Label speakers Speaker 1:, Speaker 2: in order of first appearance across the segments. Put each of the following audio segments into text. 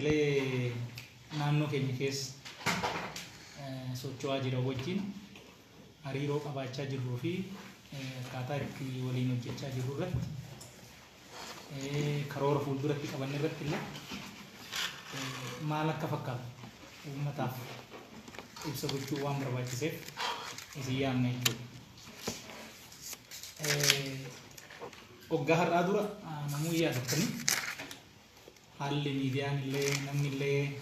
Speaker 1: Paartilee naannoo keenya keessa socho'aa jiran wajjin hariiroo qabaachaa jirruu fi akkaataa itti waliin hojjechaa jirru irratti, karoora fuulduratti qabanne irratti illee maal akka fakkaatu uummataaf ibsa gochuu waan barbaachiseef isin yaamne jechuudha. Waggaa har'aa dura namuu yaadattanii, haalli miidiyaan illee namni illee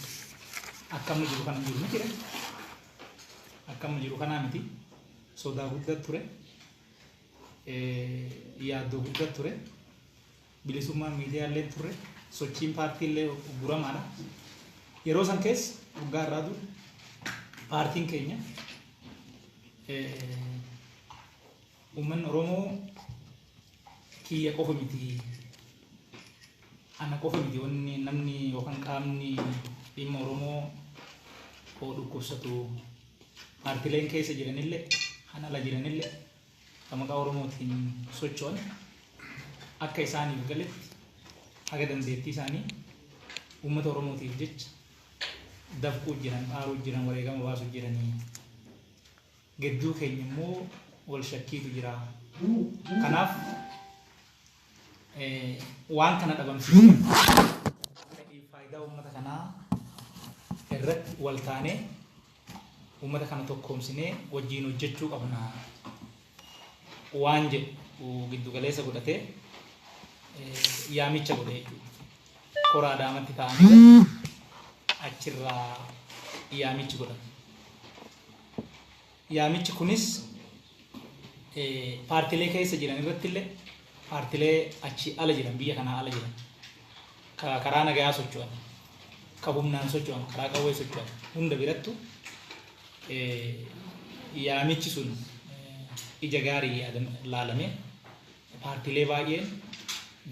Speaker 1: akka amma jiru kana jiru miti. Akka amma jiru kanaa miti. Sodaa guddaa ture. Yaaddoo guddaa ture. Bilisummaan miidiyaa illee ture. Sochiin paartii illee guramaadha. Yeroo san keessa, waggaa har'aa dura, paartiin keenya uummanni Oromoo kiyya qofa miti, ana qofa miti, wanni namni yookaan qaamni dhimma Oromoo koo dhukkubsatu, paartileen keessa jiranillee kan ala jiranillee kan maqaa Oromootiin socho'an akka isaaniif galetti haga dandeettii isaanii uummata Oromootiif jecha dafquu jiran, xaaruu jiran, wareegama baasuu jiranii, gidduu keenya immoo wal shakkiitu jira. Kanaaf waan kana dhabamsiisuun fedhii faayidaa uummata kanaa irratti wal taanee uummata kana tokkoomsinee wajjin hojjechuu qabna waan jedhu giddu galeessa godhatee yaamicha godhe jechuudha. Koraa Adaamatti ta'anii achirraa yaamichi godhame. Yaamichi kunis paartilee keessa jiran irratti illee, paartilee achi ala jiran, biyya kanaa ala jiran, karaa nagayaa socho'an, ka humnaan socho'an, karaa qawwee socho'an hunda birattu yaamichi sun ija gaarii laalame, paartilee baay'een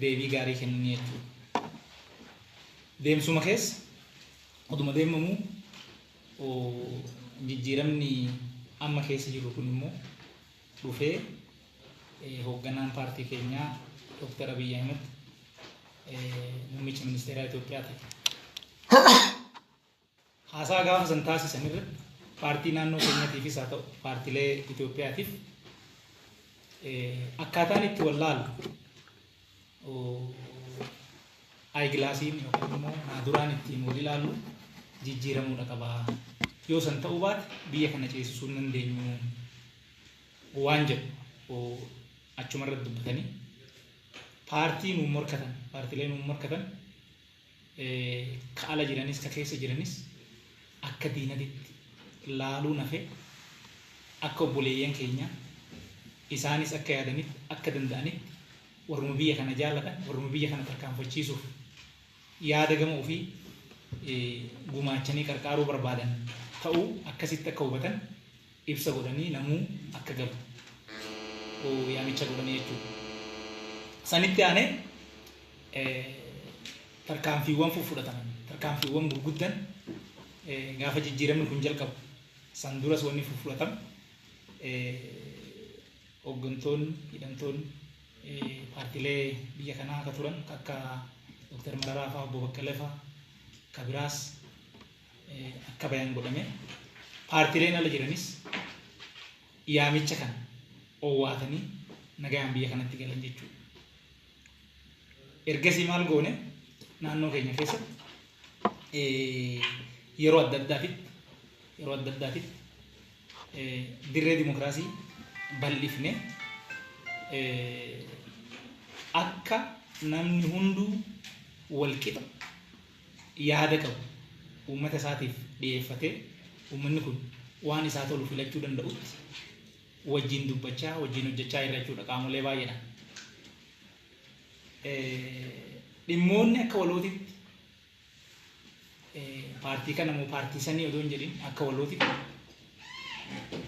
Speaker 1: deebii gaarii kennanii jechuudha. Deemsuma keessa oduma deemamuu jijjiiramni amma keessa jiru kun immoo dhufee, hoogganaan paartii keenyaa Dr. Abiy Ahmed muummicha ministeeraa Itoophiyaa ta'e. Haasaa gaafa san taasisan irratti paartii naannoo keenyatiifis haa ta'u paartilee Itoophiyaatiif akkaataan itti wallaalu, eyeglassiin yookaan immoo naaduraan ittiin wal ilaallu jijjiiramuudha qaba. Yoo san ta'uu baate biyya kana ceesisuu hin dandeenyu waan jedhu achuma irratti dubbatanii, paartii nuun morkatan, paartilee nuun morkatan ka ala jiranis ka keessa jiranis akka diinatitti laaluu nafe, akka obboleeyyan keenya, isaanis akka yaadanitti, akka danda'anitti warruma biyya kana jaalatan, warruma biyya kana tarkaanfachiisuuf yaada gama ofii gumaachanii qarqaaruu barbaadan ta'uu akkasitti akka hubatan ibsa godhanii, namuu akka galu yaamicha godhanii jechuudha. Sanitti aanee tarkaanfiiwwan fudhataman, tarkaanfiiwwan gurguddan gaafa jijjiiramni kun jalqabu, san duras wanni fudhatamu, hooggantoonni hidhamtoonni paartiilee biyya kanaa akka turan akka Dr. Mararaa fa'aa, obbo Baqqalee fa'aa, ka biraas akka bayan godhame, paartiileen ala jiranis yaamicha kana owwaatanii nagayaan biyya kanatti galan jechuudha. Ergasii maal goone? Naannoo keenya keessatti yeroo adda addaatitti dirree dimokiraasii bal'ifne, akka namni hunduu walqixa yaada qabu uummata isaatiif dhiyeeffatee uummanni kun waan isaa tolu filachuu danda'utti wajjin dubbachaa, wajjin hojjechaa jirra jechuudha qaamolee baay'eedhaan. Dhimmoonni akka walootitti, paartii kana moo paartii sanii odoo hin jedhin, akka walootitti,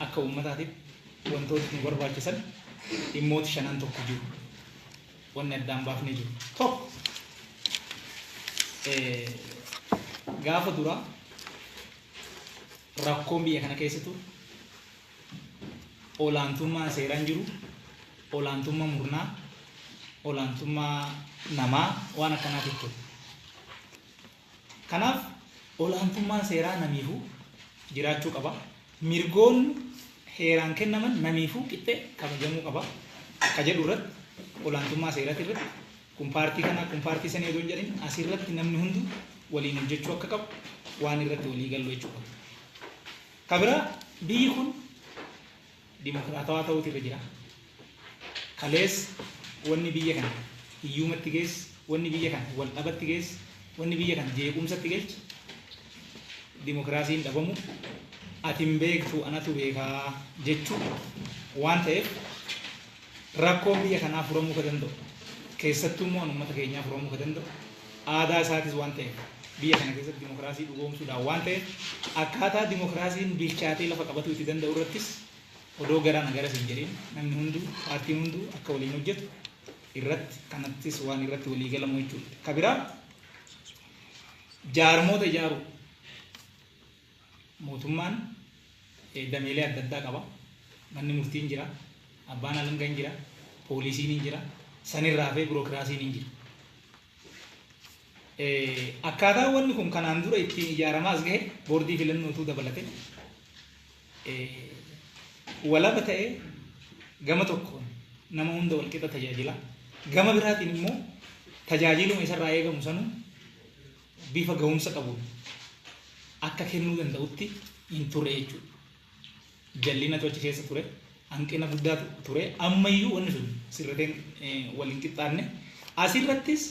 Speaker 1: akka uummataatitti wantooti nu barbaachisan dhimmooti shanan tokko jiru. Wanni addaan baafnee jiru. Tokko, gaafa duraa rakkoon biyya kana keessa ture olaantummaa seeraan jiru, olaantummaa murnaa, olaantummaa namaa waan akkanaatiif ture. Kanaaf olaantummaan seeraa namiifuu jiraachuu qaba. Mirgoonni heeraan kennaman namiifuu qixxee kabajamuu qaba. Ka jedhu irratti olaantummaa seeraati irratti kun paartii kanaa kun paartii sanii odoo hin jedhin asirratti namni hundu waliin hojjechuu akka qabu waan irratti walii gallu jechuudha. Ka biraa biyyi kun dimokiraatawaa ta'uutu irra jira. Kalees wanni biyya kana hiyyumatti geesse, wanni biyya kana wal dhabatti geesse, wanni biyya kana jeequmsatti geesse dimokiraasiin dhabamu ati hin beektu anatu beekaa jechuu waan ta'eef rakkoon biyya kanaa furamuu ka danda'u keessattuu immoo uummata keenyaa furamuu ka danda'u aadaa isaatis waan ta'eef biyya kana keessatti dimokiraasii dhugoomsuudhaan waan ta'eef akkaataa dimokiraasiin bilchaatee lafa qabatuu itti danda'u irrattis odoo garaan garas hin jedhin namni hunduu paartiin hunduu akka waliin hojjetu irratti kanattis waan irratti walii galamu jechuudha. Ka biraa jaarmoota ijaaruu mootummaan dameelee adda addaa qaba. Manni murtiin jira, abbaan alangaa hin jira, poolisiin hin jira, sanirraa fi birookiraasiin hin jira. Akkaataa wanni kun kanaan dura ittiin ijaaramaa as gahe boordii filannootu dabalate walaba ta'ee gama tokkoon nama hunda walqixa tajaajila. Gama biraatiin immoo tajaajiluma isarraa eegamu sanuu bifa ga'umsa qabuun akka kennuu danda'utti hin turre jechuudha. Jallinatu achi keessa ture, hanqina guddaatu ture, ammayyuu wanni sun sirrateen wal hin qixxaanne. Asirrattis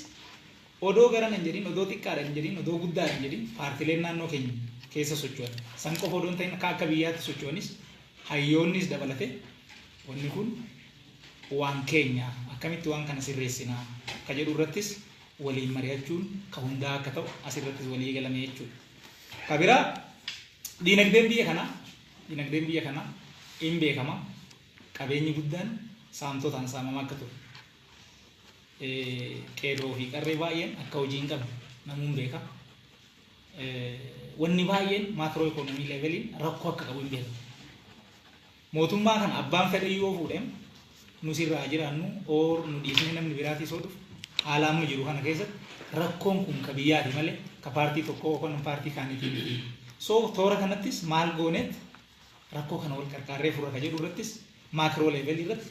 Speaker 1: odoo garana hin jedhin, odoo xiqqaadha hin jedhin, odoo guddaadha hin jedhin paartileen naannoo keenya keessa socho'an. San qofa odoo hin ta'in akka akka biyyaatti socho'anis hayyoonnis dabalate wanni kun waan keenya akkamitti waan kana sirreessinaa ka jedhu irrattis waliin mari'achuun ka hundaa akka ta'u asirrattis walii galame jechuudha. Ka biraa diinagdeen biyya kanaa hin beekama, qabeenyi guddaan saamtotaan saamamaa akka ture. Qeerroo fi qarree baay'een akka hojii hin qabne namuun beeka. Wanni baay'een macro economy leveliin rakkoo akka qabu hin beekamu. Mootummaa kana abbaan fedhe yoo fuudhem nu sirraa jiraannu oor nu dhiisnee namni biraatii soo dhufu haala amma jiru kana keessatti rakkoon kun ka biyyaati malee ka paartii tokkoo yookaan paartii kaaniitii miti. So toora kanattis maal gooneet rakkoo kana wal qarqaarree fura ka jedhu irrattis macro levelii irratti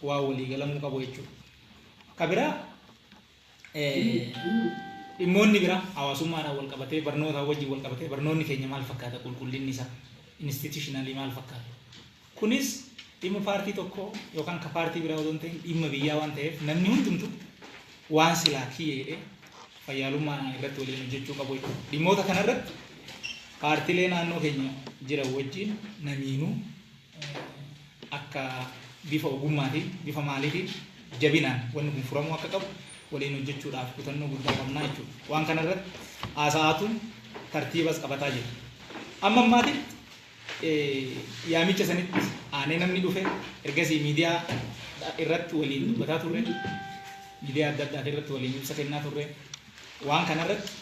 Speaker 1: waa walii galamuu qabu jechuudha. Ka biraa dhimmoonni biraa hawaasummaadhaan wal qabatee, barnoota wajjin wal qabatee, barnoonni keenya maal fakkaata, qulqullinni isaa institutionally maal fakkaata. Kunis dhimma paartii tokkoo yookaan ka paartii biraa otoo hin ta'in dhimma biyyaa waan ta'eef namni hundumtu waan silaa kiyya jedhee fayyaalummaa irratti waliin hojjechuu qabu jechuudha. Dhimmoota kanarratti paartiilee naannoo keenya jiran wajjin namiinuu akka bifa ogummaatiin bifa maaliitiin jabinaan wanni kun furamuu akka qabu waliin hojjechuudhaaf kutannoo guddaa qabnaa jechuudha. Waan kanarratti haasa'aatu tartiibas qabataa jira. Amma ammaatitti yaamicha sanitti aanee namni dhufe ergasii miidiyaa irratti waliin dubbataa turre, miidiyaa adda addaa irratti waliin ibsa kennaa turre. Waan kanarratti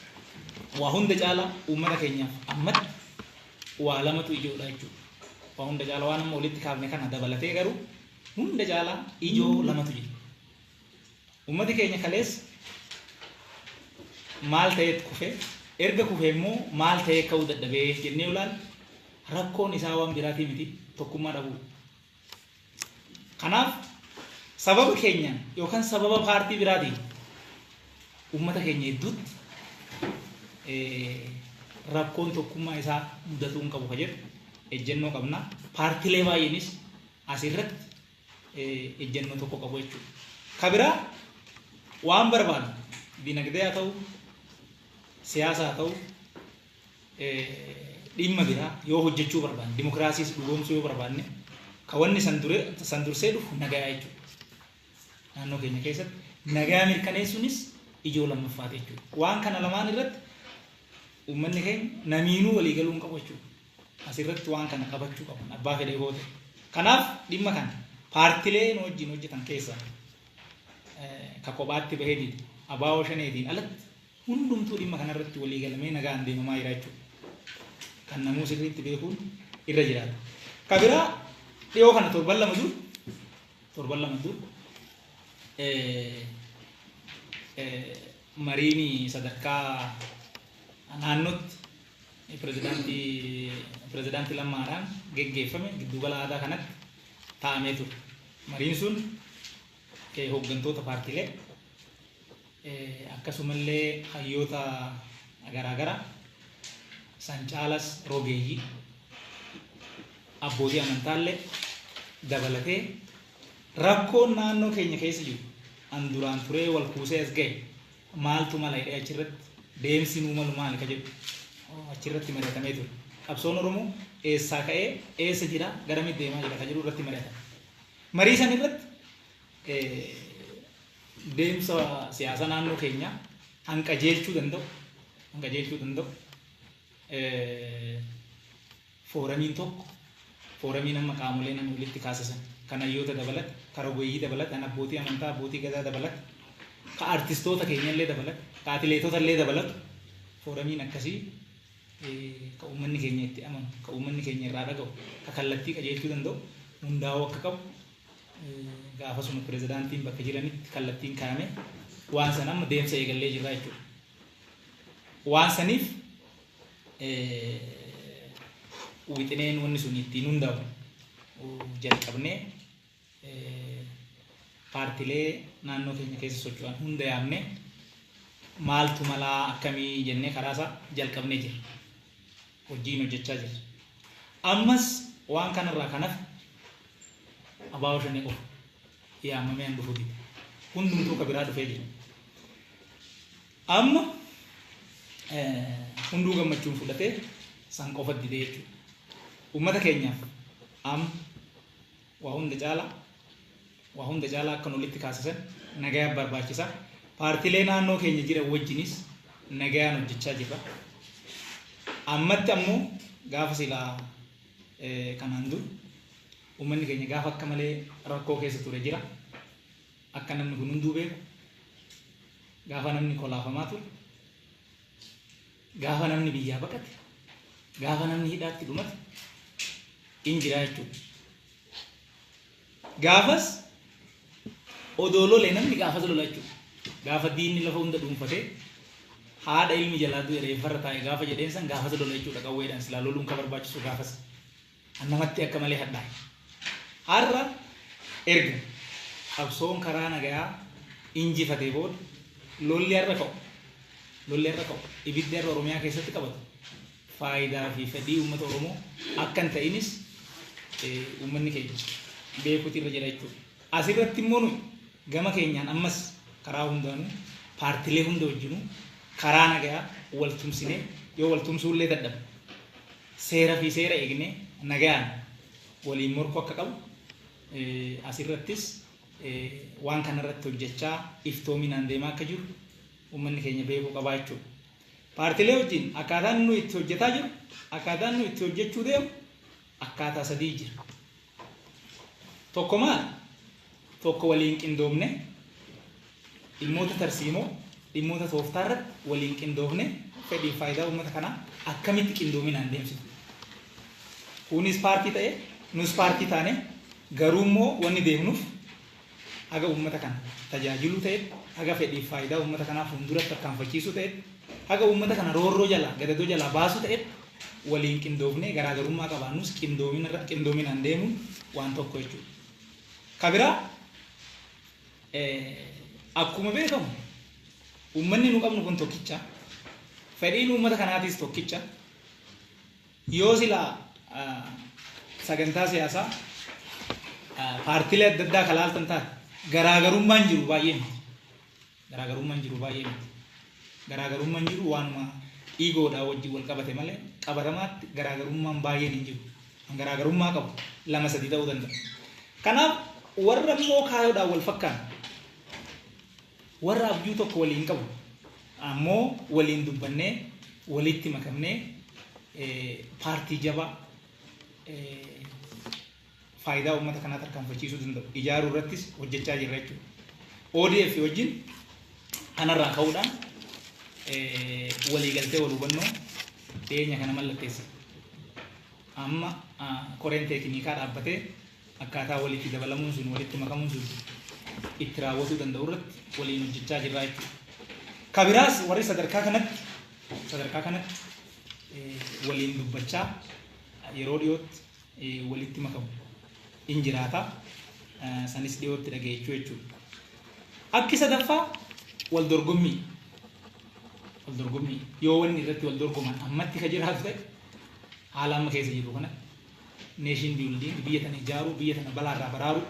Speaker 1: waa hunda caalaa uummata keenyaaf ammatti waa lamatu ijoodha jechuudha. Waa hunda caalaa waan amma walitti kaafne kana dabalatee garuu hunda caalaa ijoo lamatu jira. Uummati keenya kaleessa maal ta'eet kufee, erga kufee immoo maal ta'ee ka'uu dadhabee jennee ilaalle, rakkoon isaa waan biraatii miti, tokkummaa dhabuu. Kanaaf sababa keenyaan yookaan sababa paartii biraatiin uummata keenya hedduutti rakkoon tokkummaa isaa mudatuu hin qabu ka jedhu ejjennoo qabna. Paartiilee baay'eenis asirratti ejjennoo tokko qabu jechuudha. Ka biraa waan barbaadu dinagdee haa ta'u, siyaasa haa ta'u, dhimma biraa yoo hojjechuu barbaanne, dimokiraasiis dhugoomsuu yoo barbaanne, ka wanni san dursee dhufu nagaa jechuudha. Naannoo keenya keessatti nagaa mirkaneessuunis ijoo lammaffaati jechuudha. Waan kana lamaan irratti uummanni keenya namiinuu walii galuu hin qabu jechuudha. Asirratti waan kana qabachuu qaban abbaa fedhee yoo ta'e. Kanaaf dhimma kana paartilee nu wajjin hojjetan keessaa ka kophaatti bahee dide abaa'oo shaneetiin alatti hundumtuu dhimma kanarratti walii galamee nagaan deemamaa jira jechuudha. Kan namuu sirriitti beekuun irra jiraata. Ka biraa dhiyoo kana torban 2 dur mariin sadarkaa Naannootti pirezidaantii Lammaadhaan geggeeffame giddugala aadaa kanatti taa'amee ture. Mariin sun hooggantoota paartiilee, akkasumallee hayyoota garaagaraa, san caalas rogeeyyii, abbootii amantaallee dabalatee, rakkoon naannoo keenya keessa jiru an duraan turee wal kuusee as ga'e maaltu mala jedhee achirratti deemsi nuu malu maali ka jedhu achirratti mari'atamee ture. Qabsoon Oromoo eessaa ka'ee eessa jira, garamitti deemaa jira ka jedhu irratti mari'atame. Marii san irratti deemsa siyaasaa naannoo keenyaa hanqajeelchuu danda'u fooramiin tokko, fooramiin amma qaamolee namni walitti kaasisan kan hayyoota dabalate, kan rogeeyyii dabalate, kan abbootii amantaa, abbootii gadaa dabalate, ka artistoota keenyallee dabalate, ka atileetota illee dabalatu, fooramiin akkasii ka uummanni keenya itti amanu, ka uummanni keenya irraa dhaga'u, ka kallattii qajeelchuu danda'u hundaa'uu akka qabu gaafasuma pirezidaantiin bakka jiranitti kallattiin kaa'ame. Waan sana amma deemsa eegallee jirra jechuudha. Waan saniif wixineen wanni sun ittiin hundaa'u jalqabnee paartilee naannoo keenya keessa socho'an hunda yaamnee maaltu malaa akkamii jennee karaa isaa jalqabnee jirra. Hojiin hojjechaa jirra. Ammas waan kanarraa kanaaf abaa'oo shanii qofa yaamamee an dhufuu dide. Hundumtuu ka biraa dhufee jira. Amma hunduu gammachuun fudhatee san qofa didee jechuudha. Uummata keenyaaf amma waa hunda caalaa akka walitti kaasisan nagayaan barbaachisa. Paartilee naannoo keenya jiran wajjinis nagayaan hojjechaa jirra. Ammatti ammoo gaafa silaa kanaan dur uummanni keenya gaafa akka malee rakkoo keessa ture jira. Akka namni kun hunduu beeku, gaafa namni kolaafamaa ture, gaafa namni biyyaa baqate, gaafa namni hidhaatti dhumate in jira jechuudha. Gaafas odoo lole namni gaafas lola jechuudha. Gaafa diinni lafa hunda dhuunfatee haadha ilmi jalaa du'e reeffarra taa'e gaafa jedheen san gaafas lola jechuudha qawweedhaan silaa loluun ka barbaachisu gaafas. Namatti akka malee hadhaa'e. Har'a erga qabsoon karaa nagayaa injifatee booda lolli har'a ka'u, ibiddi har'a Oromiyaa keessatti qabatu faayidaa fi fedhii uummata Oromoo akka hin ta'inis uummanni keenya beekuutu irra jira jechuudha. Asirratti immoo nuyi gama keenyaan ammas karaa hundaanuu paartilee hunda wajjinuu karaa nagayaa wal tumsinee, yoo wal tumsuullee dadhabne seera fi seera eegnee nagayaan waliin morkuu akka qabu, asirrattis waan kanarratti hojjechaa iftoominaan deemaa akka jiru uummanni keenya beekuu qabaa jechuudha. Paartilee wajjin akkaataan nu itti hojjetaa jiru, akkaataan nu itti hojjechuu deemu akkaataa sadii jira. Tokko maal? Tokko waliin qindoomne dhimmoota tarsiimoo, dhimmoota tooftaa irratti waliin qindoofne fedhii faayidaa uummata kanaa akkamitti qindoominaan deemsisu. Kunis paartii ta'e, nus paartii taane, garuu immoo wanni deemnuuf haga uummata kana tajaajiluu ta'e, haga fedhii faayidaa uummata kanaa fuulduratti tarkaanfachiisuu ta'e, haga uummata kana roorroo jalaa, gadadoo jalaa baasuu ta'e, waliin qindoofnee garaagarummaa qabaannus qindoominaan deemuun waan tokko jechuudha. Kabiraa, akkuma beekamu uummanni nu qabnu kun tokkicha, fedhiin uummata kanaatis tokkicha. Yoo silaa sagantaa siyaasaa paartiilee adda addaa kalaaltan taate garaagarummaan jiru baay'ee miti. Garaagarummaan jiru baay'ee miti. Garaagarummaan jiru waanuma dhiigoodhaa wajjin wal qabate malee qabatamaatti garaagarummaan baay'een hin jiru. Garaagarummaa qabu lama sadii ta'uu danda'a. Kanaaf warra immoo kaayoodhaan wal fakkaatan, warra abjuu tokko waliin qabu ammoo waliin dubbannee walitti makamnee paartii jabaa faayidaa uummata kanaa tarkaanfachiisuu danda'u ijaaruu irrattis hojjechaa jirra jechuudha. ODF wajjin kanarraa ka'uudhaan waliigaltee wal hubannoo dhiyeenya kana mallatteessa. Amma koreen teekinikaa dhaabbatee akkaataa walitti dabalamuun sun, walitti makamuun sun itti raawwatuu danda'u irratti waliin hojjechaa jirra jechuudha. Kabiraas warri sadarkaa kanatti Sadarkaa kanatti waliin dubbachaa yeroo dhiyootti walitti makamu in jiraata. Sanis dhiyootti dhageechuu jechuudha. Akki sadaffaa wal dorgommii. Wal dorgommii yoo wanni irratti wal dorgoman ammatti ka jiraatu ta'e, haala amma keessa jiru kanatti nation building, biyya tana ijaaruu, biyya tana balaarraa baraaruu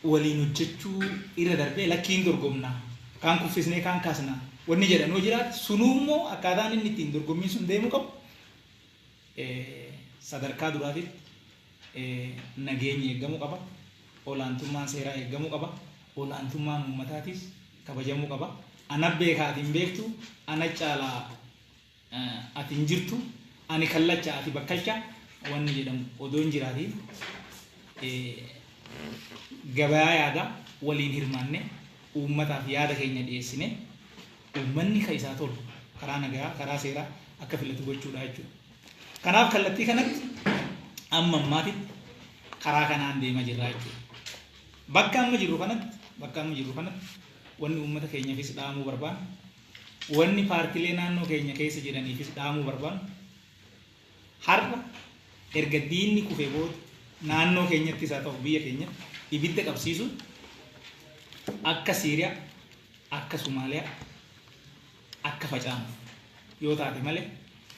Speaker 1: waliin hojjechuu irra darbee, lakkiin dorgomnaa, kaan kuffisnee kaan kaasnaa wanni jedhan yoo jiraate, sunuu immoo akkaataan inni ittiin dorgommiin sun deemuu qabu sadarkaa duraatitti nageenyi eeggamuu qaba. Olaantummaan seeraa eeggamuu qaba. Olaantummaan uummataatis kabajamuu qaba. Ana beekaa ati hin beektu, ana caalaa ati hin jirtu, ani kallacha ati bakkalcha wanni jedhamu odoo hin jiraatiin, gabayaa yaada waliin hirmaanne, uummataaf yaada keenya dhiyeessine, uummanni ka isaa tolu karaa nagaa, karaa seeraa akka filatu gochuudha jechuudha. Kanaaf kallattii kanatti amma ammaatitti karaa kanaan deemaa jirra jechuudha. Bakka amma jirru kanatti wanni uummata keenyaafis dhaamuu barbaannu, wanni paartilee naannoo keenya keessa jiraniifis dhaamuu barbaannu, har'a erga diinni kufee booda naannoo keenyattis haa ta'u biyya keenyatti ibidda qabsiisuun akka Siiriyaa, akka Somaaliyaa akka facaamu yoo taate malee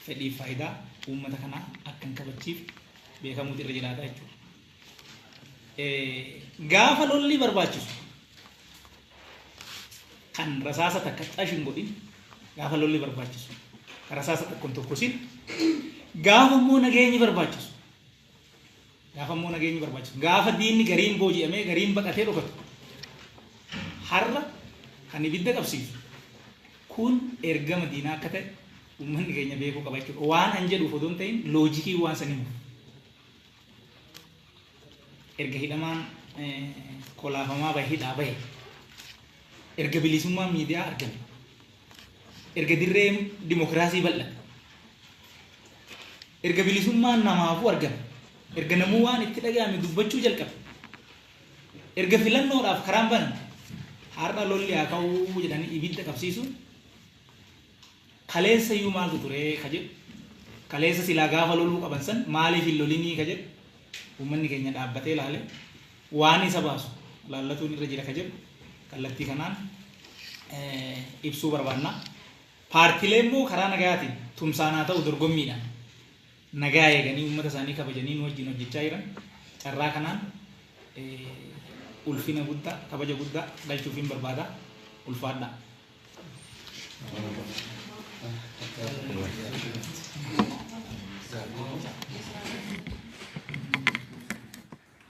Speaker 1: fedhiif faayidaa uummata kanaa akka hin kabachiifne beekamuutu irra jiraata jechuudha. Gaafa lolli barbaachisu kan rasaasa takka xash hin godhin, gaafa lolli barbaachisu kan rasaasa tokko hin tokkosin, gaafa immoo nageenyi barbaachisu, gaafa diinni gariin booji'amee gariin baqatee dhokatu, har'a kan ibidda qabsiisu kun ergama diinaa akka ta'e uummanni keenya beekuu qaba jechuudha. Waan an jedhuuf odoo hin ta'in loojikii waan san himuuf. Erga hidhamaan kolaafamaa bahe, hidhaa bahe, erga bilisummaan miidiyaa argame, erga dirreen dimokiraasii bal'ate, erga bilisummaan namaafuu argame, erga namuu waan itti dhaga'ame dubbachuu jalqabe, erga filannoodhaaf karaan baname, har'a lolli haa ka'uu jedhanii ibidda qabsiisuun, kaleessa iyyuu maaltu ture ka jedhu, kaleessa silaa gaafa loluu qaban san maaliif hin lolinii ka jedhu, uummanni keenya dhaabbatee ilaale waan isa baasu laallatuun irra jira ka jedhu kallattii kanaan ibsuu barbaanna. Paartilee immoo karaa nagayaatiin tumsaan haa ta'u dorgommiidhaan nagaa eeganii uummata isaanii kabajanii nu wajjin hojjechaa jiran carraa kanaan ulfina guddaa, kabaja guddaa galchuuf hin barbaada. Ulfaadha.